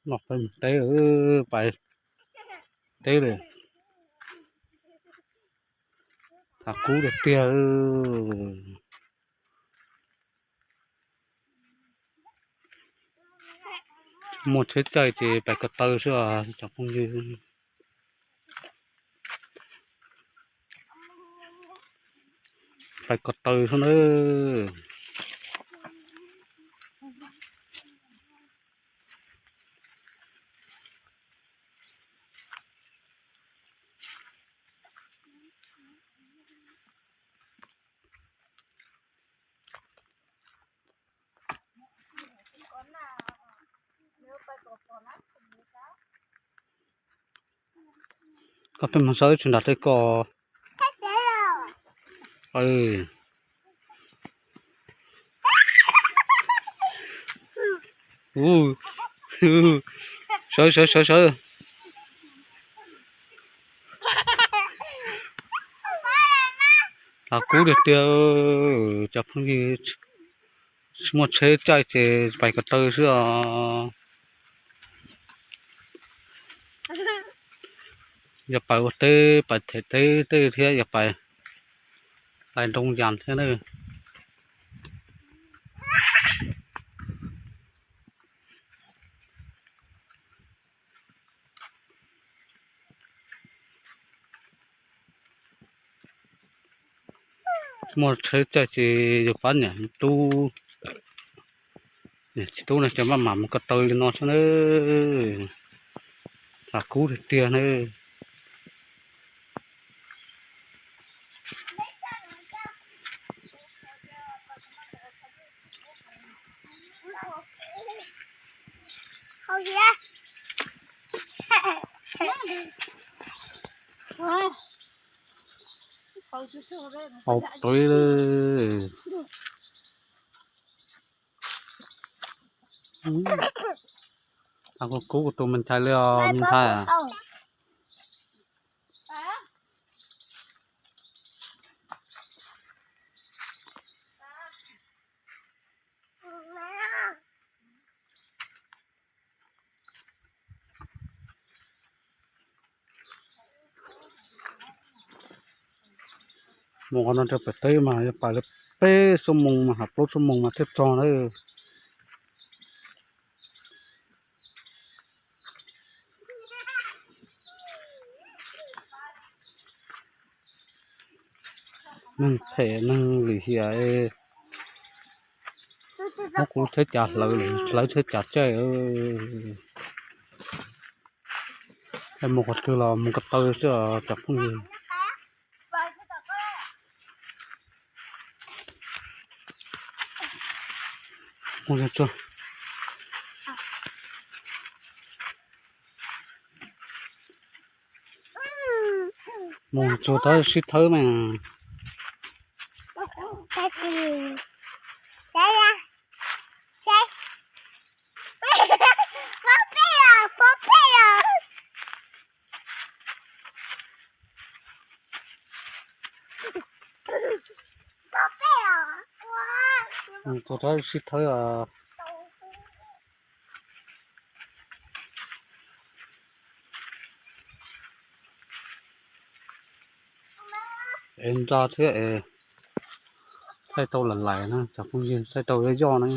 Los peb mus teb, pais teb lawm. Hav kub tiag tiag. Muaj tsheb caij ces pais ko taw xwb os cov phooj ywg. Pais ko taw xwb nawb. Koj pheej mus saib tsis nram tej ko. Sawv sawv sawv sawv. Hav kub tiag tiag, cov phooj ywg. Tsis muaj tsheb caij ces pais ko taw xwb os. Yog pais ua teb pais them teb tej thiab yog pais, pais nroo yas thiab na. Muaj tsheb caij ces yus pab niam tub, niam txiv tub no cov maj mam mus ko taw li no xwb na. Hav kub tiag tiag na. Hau peb li. Kub kuv tus me ntxhais li os me ntxhais. Mus qhov no rau pem teb mas yog pais li peb xuab moos mas hos plaub xuab moos mas thiaj txog na. Neeg phem neeg lim hiam, muab kuv tsheb cav hlawv, hlawv tsheb cav caij. Mus qhov twg los mus ko taw xwb os cov phooj ywg. Mus tsuag tab sib thawb mas. Mus tsuag tab sib thawb os. Es ntsa thiab es thaij tau lawm lais na cov phooj ywg, thaij tau yoj yoj na.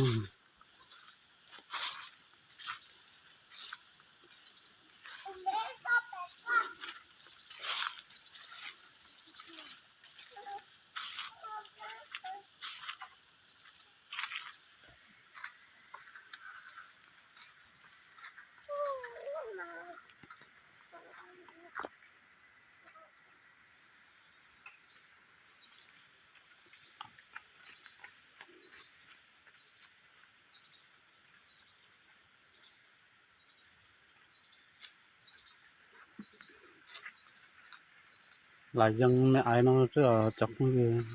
Lam yees me aiv no xwb os cov phooj ywg.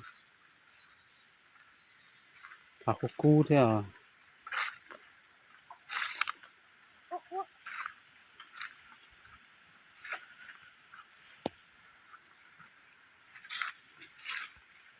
Hav kub kub thiab os.